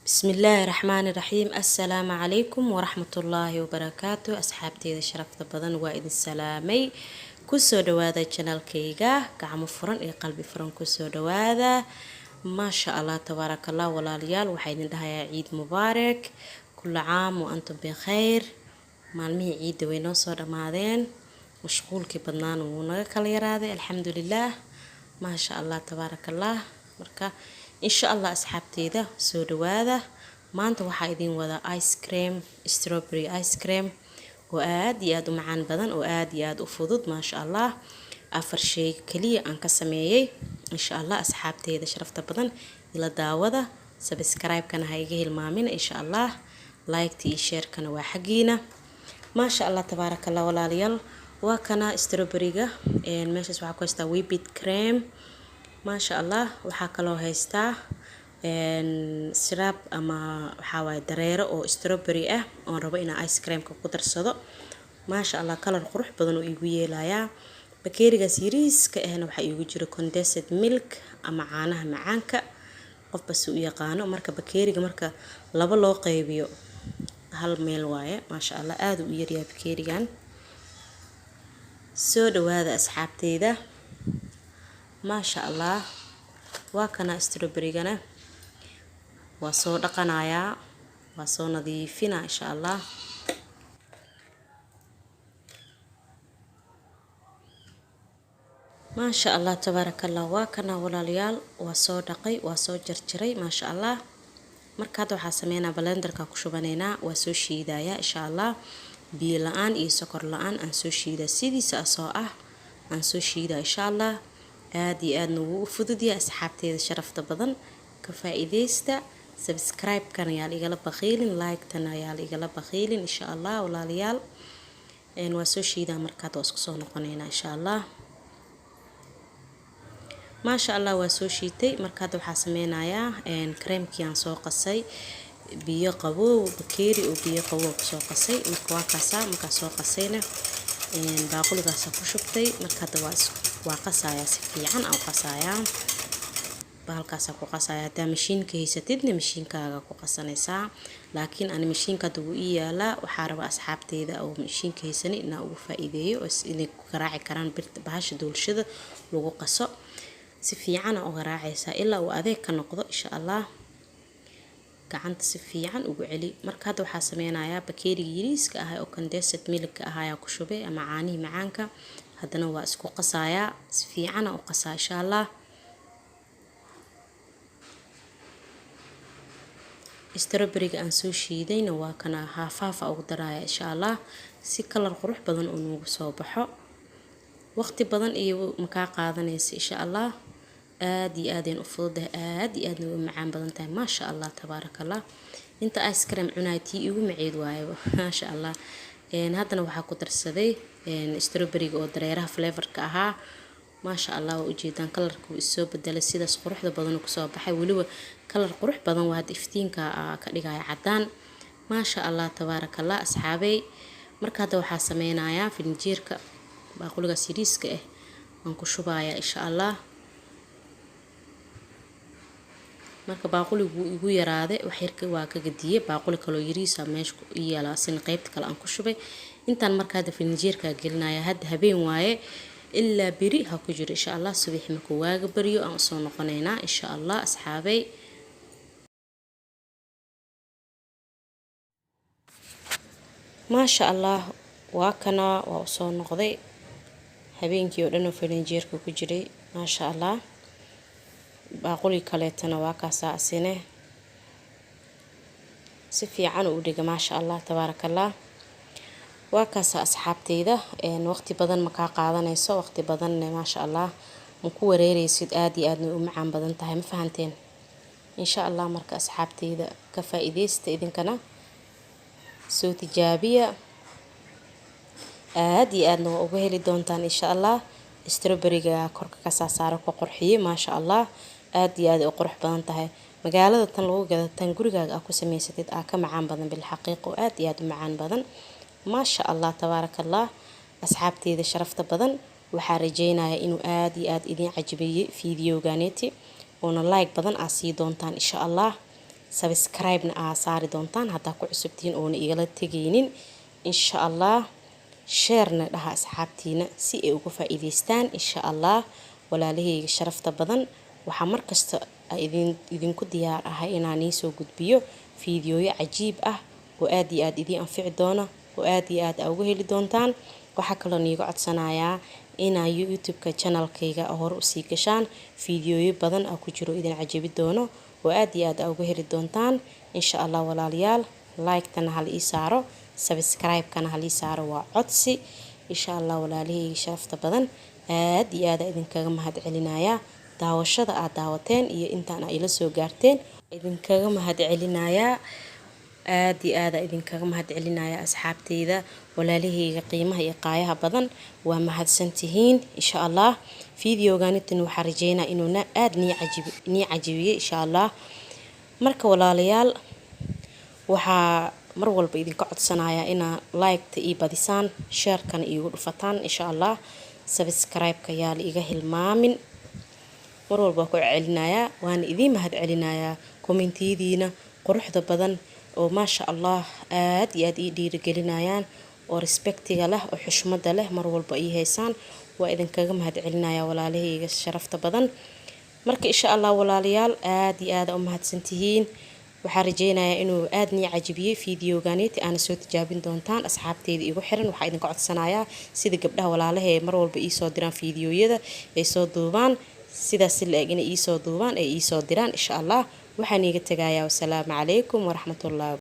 Bismillaahi raxmaani raxiim. Assalaamu calaykum waraxmatullaahi wabarakaatu. Asxaabteyda sharafta badan, waa idin salaamay. Kusoo dhawaada channelkayga, gacmo furan iyo qalbi furan kusoo dhawaada. Maasha Allah, tabaarakallah. Walaalayaal, waxaa idin dhahayaa ciid mubaarak, kulla caam wa antum bikhayr. Maalmihii ciidda way noo soo dhammaadeen, mashquulkii badnaana wuu naga kala yaraaday, alxamdulilaah. Maasha Allah, tabaarakallah. Marka insha Allah, asxaabteyda, soo dhawaada. Maanta waxaa idin wadaa ice cream, strawberry ice cream oo aad iyo aada u macaan badan oo aad iyo aada u fudud. Maasha Allah, afar shay kaliya aan ka sameeyey. Insha Allah, asxaabteyda sharafta badan, ila daawada. Subscribe-kana ha iga hilmaamina insha Allah, like-ta iyo share-kana waa xaggiina. Maasha Allah, tabaarakallah. Walaalayaal, waa kana strawberry-ga. Meeshaas waxaa ku haystaa whipped cream, maasha Allah. Waxaa kaloo haystaa syrup ama waxaa waaye dareero oo strawberry ah oon rabo inaan ice creamka ku darsado. Maasha Allah, kalar qurux badan oo iigu yeelayaa. Bakeerigaas yariiska ahna waxaa iigu jira condensed milk ama caanaha macaanka, qofba si u yaqaano. Marka bakeeriga marka laba loo qaybiyo hal meel waaye. Maasha Allah, aada u yaryahay bakeerigan. Soo dhawaada, asxaabteyda. Maasha Allah, waa kana strawberrygana, waa soo dhaqanayaa, waa soo nadiifinaa insha Allah. Maasha Allah, tabaarakallah. Waa kana, walaalayaal, waa soo dhaqay, waa soo jarjaray, maasha Allah. Marka hadda waxaa sameynaa, blenderka ku shubanaynaa, waa soo shiidayaa insha Allah. Biyo la-aan iyo sokor la-aan aan soo shiidaa, sidiisa asoo ah aan soo shiidaa insha Allah. Aada iyo aadna wuu u fududyahay. Asxaabteeda sharafta badan, ka faa-iideysta. Subscribe-kana yaa la igala baqiilin, like-tana yaa la igala baqiilin insha Allah. Walaalayaal, waa soo shiidaa. Markaad waa isku soo noqonaynaa insha Allah. Maasha Allah, waa soo shiitay. Marka hadda waxaa sameynayaa, kareemkii aan soo qasay, biyo qabow, bakeeri oo biyo qabow kusoo qasay. Marka waa kaasaa. Markaa soo qasayna baaquligaasa ku shubtay. Marka hadda waa qasayaa, si fiican aan u qasayaa, bahalkaasaa ku qasaya. Haddaa mashiinka haysatidna, mashiinkaaga ku qasanaysaa, laakiin ani mashiinka hadda wuu ii yaalaa. Waxaa rabaa asxaabteyda oo mashiinka haysanin inaa ugu faa-iideeyo oo inay ku garaaci karaan birta, bahasha doolshada lagu qaso. Si fiicana u garaacaysaa ilaa uu adeeg ka noqdo insha Allah. Gacanta si fiican ugu celi. Marka hadda waxaa sameynayaa, bakeeriga yariiska ah oo condensed milk ahayaa ku shubay ama caanihii macaanka. Haddana waa isku qasayaa, si fiicana u qasaa insha Allah. Strawberryga aan soo shiidayna waa kana, haafhaafa ugu daraya insha Allah, si kalar qurux badan uu noogu soo baxo. Waqti badan iyo makaa qaadanaysa insha Allah. Aada iyo aadayn u fududahay, aada iyo aadna way u macaan badan tahay. Maasha Allah, tabaarakallah. Inta ice cream cunaay, tii igu maceyd waayo, maasha Allah. Haddana waxaa ku darsaday strawberryga oo dareeraha flavorka ahaa. Maasha Allah, waa ujeedaan, kalarka wuu isoo bedelay, sidaas quruxda badan kusoo baxay. Weliba kalar qurux badan waa hadda, iftiinka ka dhigaya cadaan. Maasha Allah, tabaarakallah, asxaabey. Marka hadda waxaa sameynayaa, filinjeerka baaquligaas yariiska ah waan ku shubayaa insha Allah. Marka baaquligu wuu igu yaraaday, wax yarka waa ka gadiyey, baaquli kaloo yariisa meesha ii yaala, asina qeybta kale aan ku shubay intaan. Marka hadda filinjeerkaa gelinaya. Hadda habeen waaye, ilaa beri ha ku jiro insha Allah. Subaxi markuu waaga baryo aan usoo noqonaynaa insha Allah, asxaabey. Maasha Allah, waa kana, waa usoo noqday habeenkii oo dhan oo filinjeerka ku jiray. Maasha Allah, baaquli kaleetana waa kaasaa, asine si fiican u dhiga. Maasha Allah, tabaarakallah. Waa kaasaa, asxaabteyda. Waqti badan ma kaa qaadanayso, waqti badanna, maasha Allah, ma ku wareereysid. Aada iyo aadna u macaan badan tahay, ma fahanteen? Insha Allah. Marka asxaabteyda, ka faa-iideysta, idinkana soo tijaabiya, aada iyo aadna waa uga heli doontaan insha Allah. Strawberryga korka ka saasaaro, ka qurxiyey. Maasha Allah, aada iyo aad u qurux badan tahay. Magaalada tan lagu gada, tan gurigaaga aa ku samaysatid aa ka macaan badan, bilxaqiiqo, aada iyo aada u macaan badan. Maasha Allah, tabaarakallah. Asxaabteyda sharafta badan, waxaa rajeynayaa inuu aada iyo aada idin cajabiyey videoganeeti, oona like badan aa sii doontaan insha Allah. Subscribe-na aa saari doontaan haddaa ku cusubtihiin oona igala tegaynin, insha Allah. Share-na dhaha asxaabtiina si ay uga faa'iidaystaan, insha Allah. Walaalahayga sharafta badan, waxaa markasta idinku diyaar ahay inaan iisoo gudbiyo fiidiyooyo cajiib ah oo aad iyo aad idiin anfici doona oo aad iyo aad aa uga heli doontaan. Waxaa kaloo niiga codsanayaa inaa YouTube-ka channelkayga hore usii gashaan, fiidiyooyo badan aa ku jiro idin cajabi doono oo aad iyo aad aa uga heli doontaan, insha Allah. Walaalayaal, like-tana hal ii saaro, subscribe-kana hal ii saaro, waa codsi, insha Allah. Walaalahayga sharafta badan, aad iyo aad idinkaga mahad celinayaa daawashada aad daawateen iyo intaan aa ila soo gaarteen. Idinkaga mahad celinayaa, aad iyo aad idinkaga mahad celinayaa, asxaabteyda, walaalahayga qiimaha iyo qaayaha badan. Waa mahadsantihiin, insha Allah. Videoganitan waxaa rajeynaa inuuna aada nii cajibiyey, insha Allah. Marka walaalayaal, waxaa mar walba idinka codsanayaa inaa like-ta ii badisaan, share-kana iigu dhufataan, insha Allah. Subscribe-ka yaa la iga hilmaamin, mar walba waa ku celinayaa. Waana idiin mahad celinayaa commentiyadiina quruxda badan oo maasha Allah aad iyo aad ii dhiirigelinayaan, oo respectiga leh oo xushmada leh mar walba ii haysaan. Waa idinkaga mahad celinaya, walaalahayga sharafta badan. Marka insha Allah, walaalayaal, aad iyo aada u mahadsantihiin. Waxaa rajeynayaa inuu aad nii cajibiyey videoganeti, aana soo tijaabin doontaan. Asxaabteyda igu xiran, waxaa idinka codsanayaa sida gabdhaha walaalaha mar walba iisoo diraan fiidiyoyada ay soo duubaan, sidaas si la-eg inay iisoo duubaan ay iisoo diraan, insha Allah. Waxaan iiga tagayaa wasalaamu calaykum waraxmatullahi.